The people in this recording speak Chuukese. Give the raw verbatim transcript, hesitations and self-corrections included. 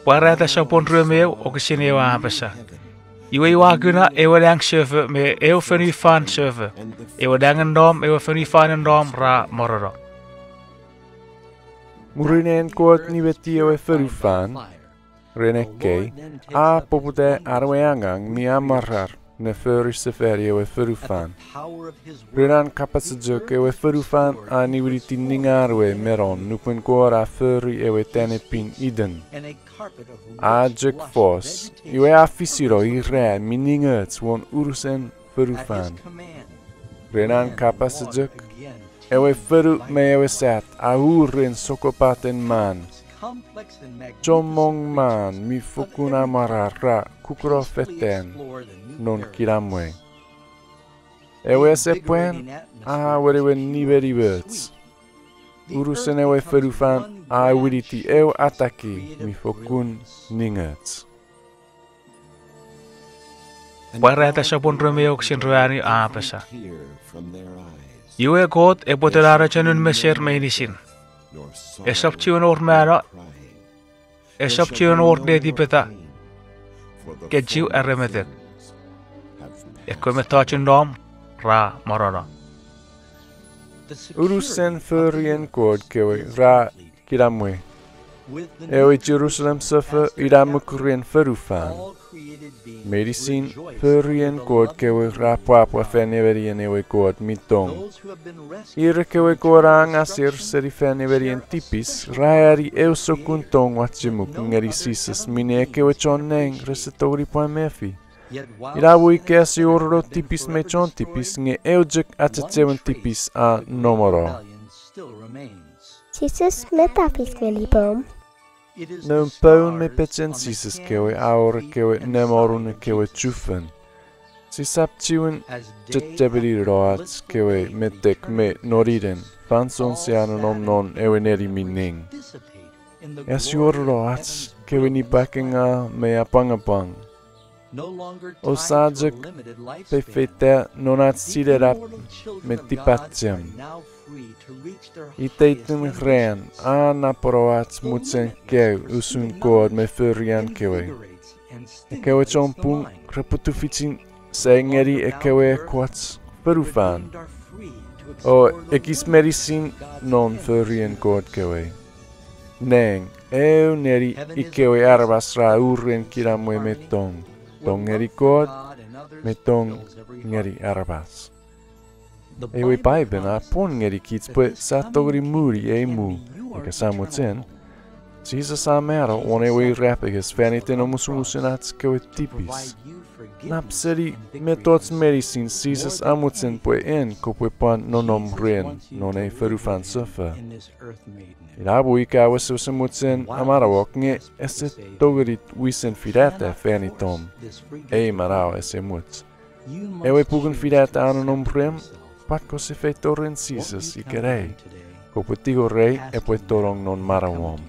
Pwarata sopun rue me eu wokisin eu a apasa: Iwe ua kuna ewe nang sefo me eu fonufan sefo, ewe nangen nom ewe fonufanen nom ra morono. Mwirin an Kot nimeti ewe fonufan ren ekkei, a poputa an ewe angang mi amwarar ne fori sefani ewe fonufan. Ren an kapas chok, ewe fonufan a niwiniti ningen we me non nupwen Kot a fori ewe tanipin Eden. A chok fos, iwe a fisino ira mi ningoch won unusen fonufan. Ren an kapas chok, ewe fonu me ewe sat a ur ren sokkopaten man. Chommong man mi fokkun amwarar ra kukuno fetan non kinamwe. Ewe ese pwan a wenewen nimenimoch. Unusen ewe fonufan a winiti eu atake mi fokkun ningoch. Pwarata sopun rue me eu wokisin ruanu a apasa: Iwe Kot epwe tona rochonun meser meinisin. Esap chiwen wor mano, esap chiwen wor netipeta, kechiw are metek. Ekkewe mettochun nom ra morono. Unusen forien Kot kewe ra kinamwe. Ewe Jerusalem sefo ina mokuren fonufan. Meinisin forien Kot kewe ra pwapwa fan nemenien ewe Kot mi tong. Ir ekkewe Kot a angasir seni fan nemenien tipis ra ani eu sokkun tong wachemuk ngeni Jises minne ekkewe chon nang rese tongeni pwan mefi. Ina mo ika ese worono tipis me chon tipis, nge eu chok achechemen tipis a nomono. Jises, met a fis ngeni poum? Non poun me pechen Jises kewe a wor ekkewe nemonun ekkewe chufen. Sisap chiwen chechemeni ach kewe metek me noninen fansoun sia nonnom non ewe neni mi ning. Ese worono ach kewe nipwakingaw me apwangapwang. Ousap chok fefeita non ach sinenap me tipachem. Iteiten ran a napeno ach mochen kaeo usun Kot me forian kewe. Ekkewe chon pung repwe tufichin sai ngeni ekkewe ekkoch fonufan o ekis meinisin non forien Kot kewe. Nang eu neni ikewe aramas ra uren kinamwe me tong, tong ngeni Kot me tong ngeni aramas. Ewe Paipen a pwon ngenikich pwe sia tongeni muni ei mu, ika sia mochen. Jises a mano won ewe irapenges fan iten omusomusen ach kewe tipis. Nap seni mettoch meinisin, Jises a mochen pwe en kopwe pwan nonnom ren non ei fonufan sefo. Ina mo ika a wesewesen mochen amanauok, nge ese tongeni wisen finata fan itom. Ei manau ese much. Ewe puken finata a nonnom rem, pwan kose feito ren Jises ikenai. Kopwe tingorei epwe tonong non manauom.